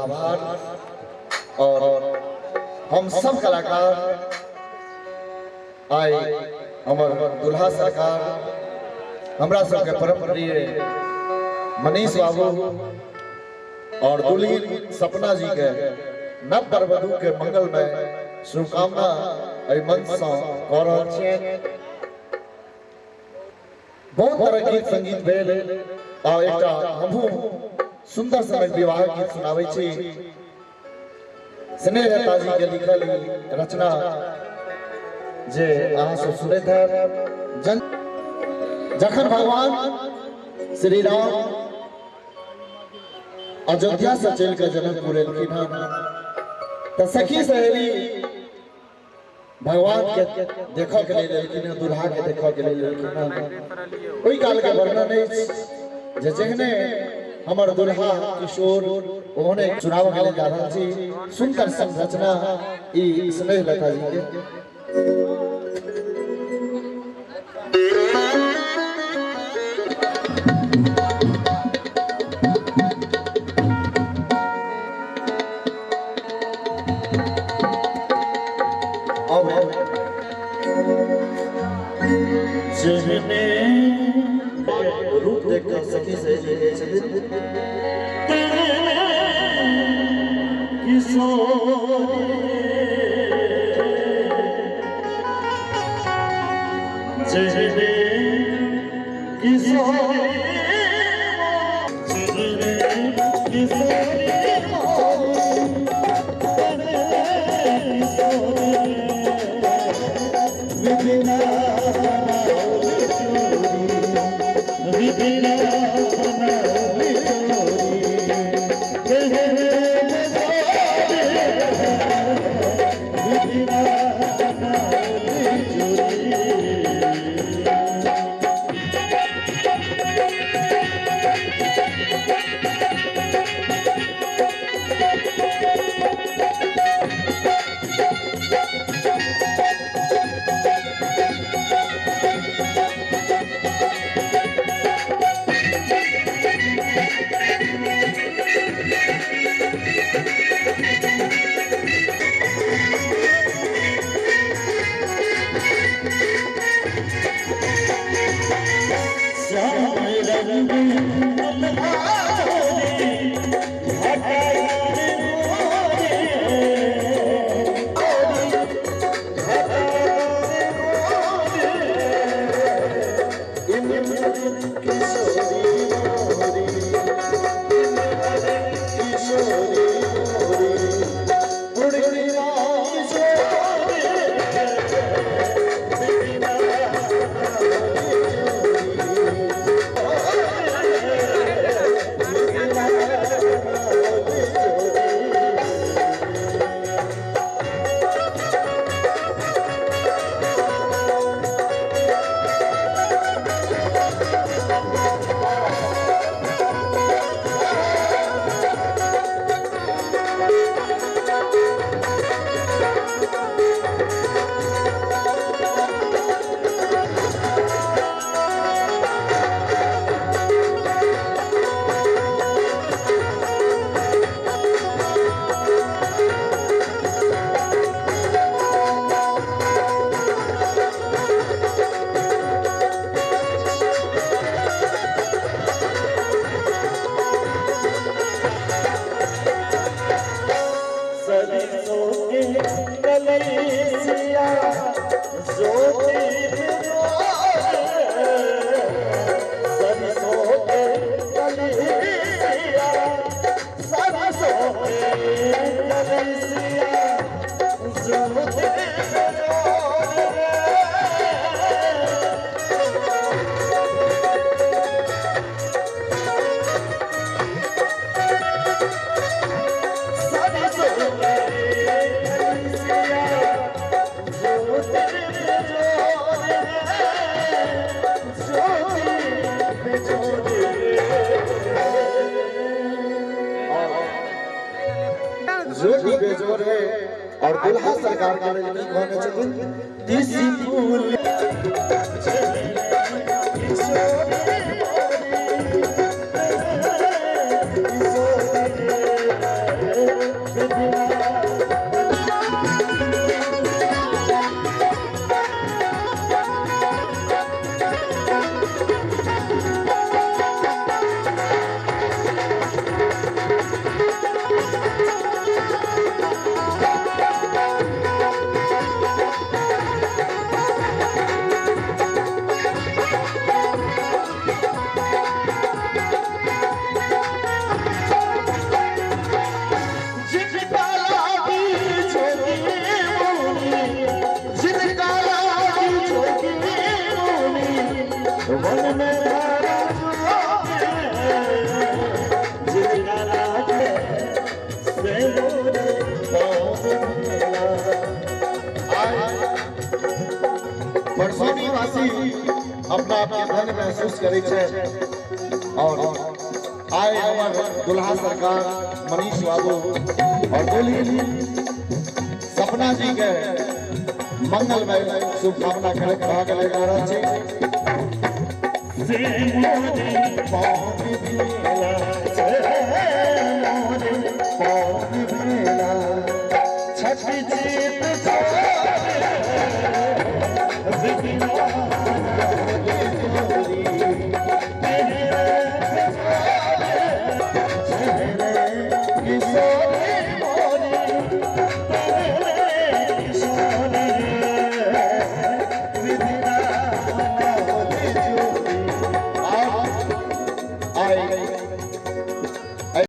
आभार। और हम सब कलाकार आइ हमर दुल्हा सरकार हमरा सबके परम प्रिय मनीष बाबू और दुल्हिन सपना जी के नव वरवधू के मंगलमय शुभकामना एहि मंच से कऽ रहल छियनि। बहुत तरह गीत संगीत भेल आ एकटा हमहूँ सुंदर समय विवाह गीत सुनाबै छी। स्नेह लता जी के लिखल रचना जे अहाँ सब सुनैत हैब। जखन भगवान श्री राम अयोध्या से चलि कऽ जनकपुर एलखिन हन तऽ सखी सहेली भगवान के देखऽ के लेल एलखिन हन, दुल्हा के देखऽ के लेल एलखिन हन। ओहि काल के वर्णन अछि जे जेहने हमर दुल्हा किशोर ओहने चुनाव के लेल जा रहल छी। सुंदर संरचना ई स्नेह लता जी के। अब जेहने रूप देख कर सखी सहेली कहै छथिन किशोर जेहने किशोर जोड़ी बेजोड़ है और दुल्हा सरकार के लेल की कहने छथिन तीसी फूल करै छै। और आइ हमर दुल्हा सरकार मनीष बाबू और दुल्हिन सपना जी के मंगलमय शुभकामना करैत भाग लगा रहल छी।